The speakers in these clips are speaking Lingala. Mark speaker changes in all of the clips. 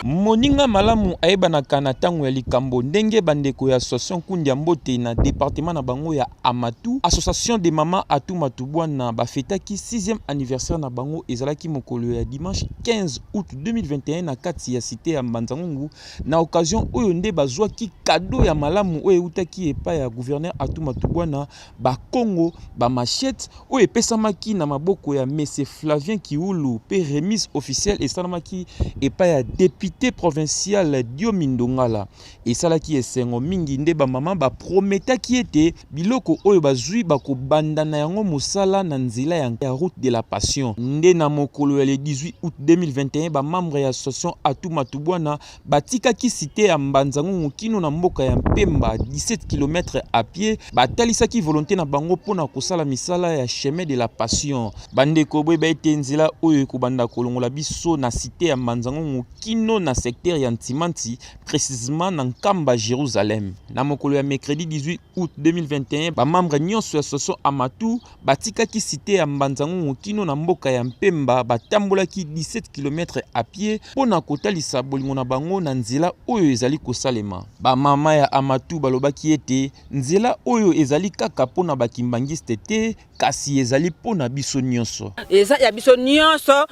Speaker 1: Moninga malamu ayebanaka na tango ya likambo ndenge bandeko ya Association Kundia Mbote na departement na bango ya Amatou, Association des mamans Atou Matubuana ba fetaki sixième anniversaire na bango ezalaki mokolo ya dimanche 15 aout 2021 na kati ya cite ya Mbanza-Ngungu. Na occasion oyo nde bazwaki cadeau ya malamu oyo ewutaki epai ya gouverneur Atou Matubuana, ba kongo, ba machettes oyo epesamaki na maboko ya Monsieur Flavien Kiulu mpe remise officielle esalamaki epai ya depute provincial Diomi Ndongala. Esalaki esengo mingi nde ba mama ba prometaki ete biloko oyo bazwi bakobanda na yango mosala na nzela ya route de la passion. Nde na mokolo ya le 18 aout 2021 ba membres ya association Atou Matubuana Batikaki site ya Mbanza-Ngungu kino na mboka ya Mpemba, 17 kilomètres à pied, batalisaki volonte na bango mpo na kosala misala ya chemin de la passion. Bandeko, boyeba ete nzela oyo ekobanda kolongola biso na site ya Mbanza-Ngungu kino na secteur ya Ntimanti, precisement na Nkamba Jerusalem. Na mokolo ya mercredi 18 aout 2021, ba membres nionso ya association Amatou Batikaki site ya Mbanza-Ngungu kino na mboka ya Mpemba, batambolaki 17 kilomètres à pied mpo na kotalisa bolingo na bango na nzela oyo ezali kosalema. Ba mama ya Amatou balobaki ete nzela oyo ezali kaka mpo na ba kimbanguistes te, kasi ezali mpo na biso nionso.
Speaker 2: Eza ya biso nionso,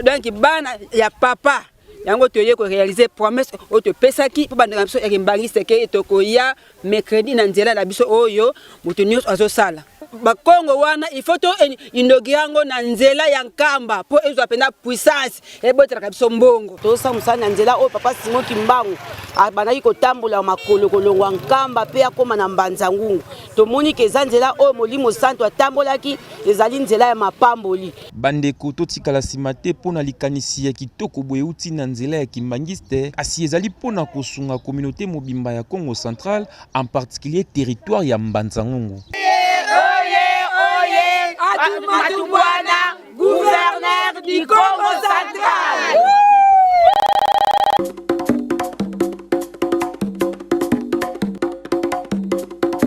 Speaker 2: donc bana ya papa. Yango toye ko realiser promesse oyo topesaki mpo bandeko na biso ya kimbanguiste ke tokoya mercredi na nzela na biso oyo moto nyonso azosala bakongo wana il faut to inaugure yango na nzela ya Nkamba mpo ezwa mpenza puissance ebotelaka biso mbongo.
Speaker 3: Tozosala mosala na nzela oyo papa Simon Kimbangu abandaki kotambola makolo kolongwa Nkamba mpe akoma na Mbanza Ngungu. Tomoni ke eza nzela oyo Molimo Santu atambolaki, ezali nzela ya mapamboli.
Speaker 1: Bandeko totikala sima te mpo na likanisi ya kitoko boye euti na nzela ya kimbanguiste kasi ezali mpo na kosunga communaute mobimba ya Kongo central en particulier territoire ya Mbanza Ngungu.
Speaker 4: Gouverneur du Congo central.